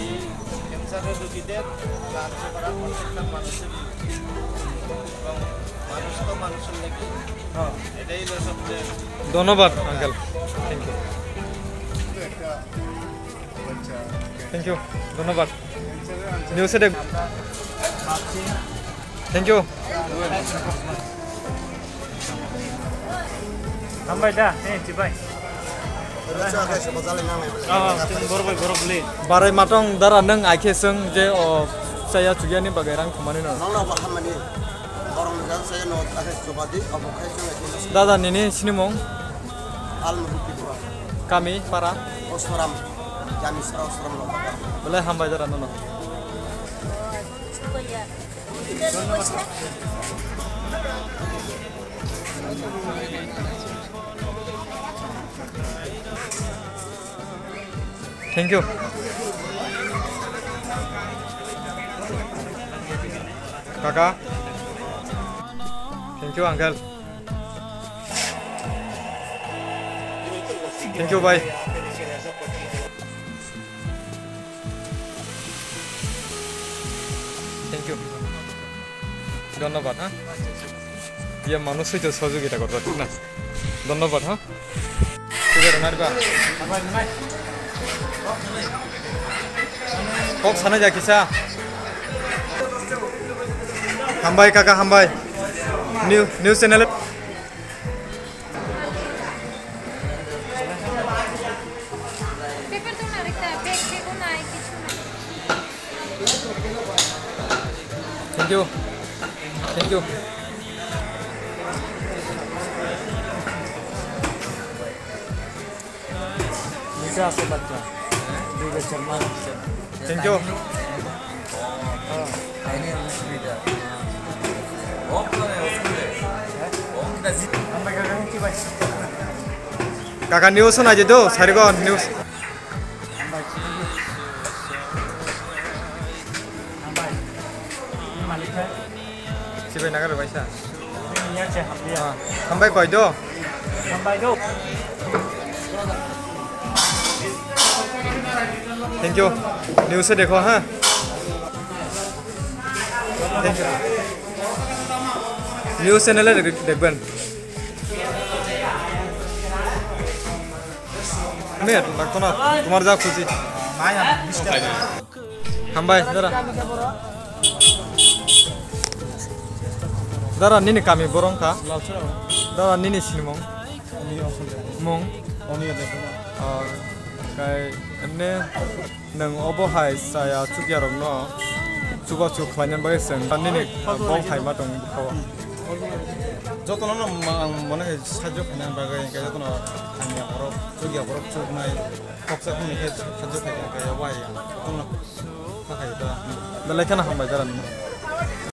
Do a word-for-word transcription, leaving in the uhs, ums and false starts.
এই ক্যান্সারের রোগীদের সাহায্য করা প্রত্যেকটা মানুষেরই উচিত। এবং মানুষ তো মানুষের নাকি, এটাই হলো সবচেয়ে ধন্যবাদ, uncle. Thank you. Thank you. ধন্যবাদ। নিউজে দেখ। Thank you. Hambai da, eh, chibai. Oh, chwng borok bai borok le. Barai matong dara nwng aikhe swng je o chaya chugyani bagwi rang thumani no. Nongno ba hamani. Borok ni jang saya no akhe chubadi, obo khai swng aikhe. Dada nini sinimung? Al Muhiti Bura. Kami, para? Osram. Kami sara Osram lo. Belai hambai dara nono. Thank you. Kaka. Thank you, uncle. Thank you, bhai. Thank you. ধন্যবাদ, ha. Iya manuj soi to sohojogita korba, thik na? ধন্যবাদ, ha. Thik ase, nariba. Kok sana ja kisa. Hambai, kaka, hambai. New, new channel. Paper তো না, একটা ব্যাগ, ব্যাগও নাই, কিছু নাই। Thank you. Thank you. দুইটা আছে বাচ্চা, দুই বছর মা। Thank you. Kaka, news na je do, sarigo news. Sibai nagar bai sa. Ah, hambai koi do. Thank you. News e dekho, ha. Thank you. News channel e dek-, dekben. Mir, lagto na, tomar ja khushi. Hambai, dara. Dara, nini kami borong kha? Dara, nini sinimung? Mung? Ah, kai, emne nwng obo hai chaya chukyarokno chubachu khlaina bagwi chwng nini bong hai ma tong bwkhao. Jotono no ma-, ang mane hai sajwk khaina bagwi, hwnkhe jotono hamya borok, chukya borok chuknai, khoksa khoknwi khe sajwk khaina khe wai ang jotono kha khai ta. Belai kheno hambai dara nini.